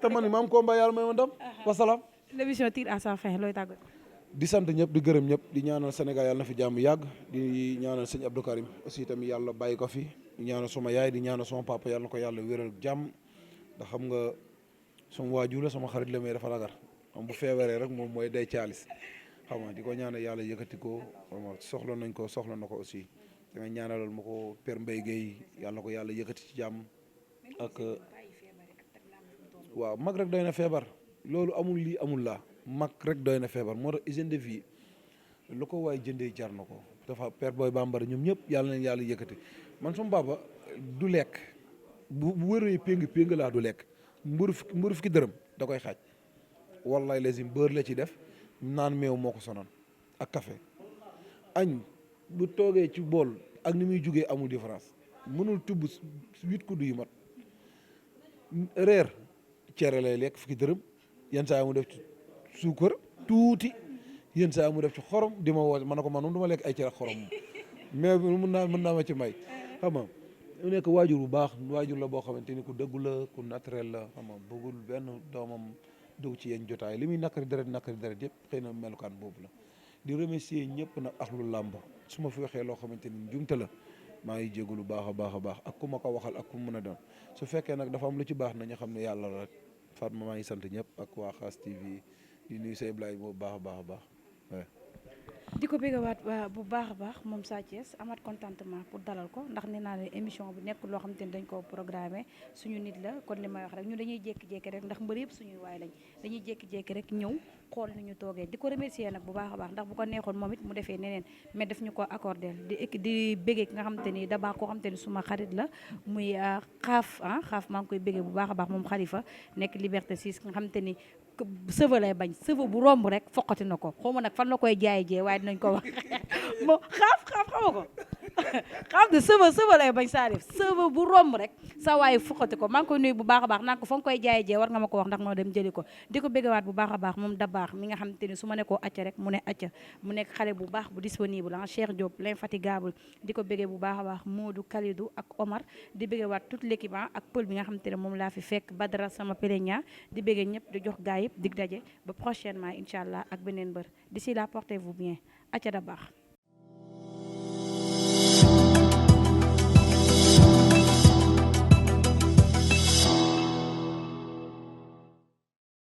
te man ma am combat yàlla may ma ndam wasalaam. L'émission tire à sa fin looy tàggat. di sant ñëpp di gërëm ñëpp di ñaanal Sénégal yàlla na fi jàmm yàgg di ñaanal sëñ Abdou Karim aussi tamit yàlla bàyyi ko fi di ñaanal suma yaay di ñaanal suma papa yàlla na ko yàlla wéral jàmm ndax xam nga sama waajur la sama xarit la may dafa ragar xam bu feebaree rek moom mooy day caalis xam nga di ko ñaanal yàlla yëkkati ko soxla nañ ko soxla na ko aussi da nga ñaanalal ma ko Père Mbaye Guèye yàlla na ko yàlla yëkkati ci jàmm ak waaw mag rek doy na feebar loolu amul lii amul laa mag rek doy na feebar moo tax hygiène de vie lu ko waay jëndee jar na ko dafa Père Boy Bambara ñoom ñëpp yàlla nañ yàlla yëkkati man sama baba du lekk bu wëree péng laa du lekk mburu fukki dërëm da koy xaaj wallahi lazim beurre la ci def naan meew moo ko sonoon ak café añ bu toogee ci bool ak ni muy jugee amul différence mënul tubb 8 kuddu yu mat reer cere lay lekk fukki dërëm yenn saa mu def ci suukar tuuti yenn saa mu def ci xorom di ma woo ma ne ko man du ma lekk ay cere xorom mais mën naa ma ci may xam nga mu nekk waajur bu baax waajur la boo xamante ni ku dëggu la ku naturel la xam nga bëggul benn doomam dugg ci yéen jotaay li muy nakari deret yëpp xëy na melukaan boobu la di remercier ñëpp nag ak lu làmb su ma fi waxee loo xamante ni njumte la maa ngi jégalu baax a baax ak ku ma ko waxal ak ku mu mën a doon su fekkee nag dafa am lu ci baax na ñu xam ne yàlla la rek Fatma maa ngi sant ñëpp ak waa Xaas TV di nuyu say Ibrahima bu baax a baax di ko bëggawaat bu baax a baax moom Sa Thiès amaat contentement pour dalal ko ndax nee naa ne émission bi nekk loo xam te ne dañ ko programmé suñu nit la kon li may wax rek ñu dañuy jékki-jékki rek ndax mbër yëpp suñuy waay lañ dañuy jékki-jékki rek ñëw xool ni ñu toogee di ko remercier nag bu baax a baax ndax bu ko neexoon moom it mu defee neneen mais daf ñu ko accordé di bëggee ki nga xam te ni da baax koo xam te ni suma xarit la muy xaaf maa ngi koy bëggee bu baax a baax moom Khalifa nekk Liberté 6 nga xam te ni sëva lay bañ sëva bu romb rek foqati na ko xaw ma nag fan la koy jaay jee waaye dinañ ko wax moo xaaf xama ko xaaf de sëva lay bañ saa def sëva bu romb rek sa waaye foqati ko maa ngi koy nuyu bu baax a baax naan ko fa nga koy jaay jee war nga ma ko wax ndax moo dem jëli ko di ko béggawaat bu baax a baax moom da baax mi nga xam te ni su ma ne koo acca rek mu ne acca mu nekk xale bu baax bu disponible Cheikh Diop l'infatigable di ko béggee bu baax a baax Modou Kalidou ak Omar di béggewaat toute l'équipe ak pël bi nga xam te ne moom laa fi fekk Badara sama péréña di béggee ñëpp di jox gaay dig daje ba prochainement incha allah ak beneen bër d'ici là portez-vous bien acca da baax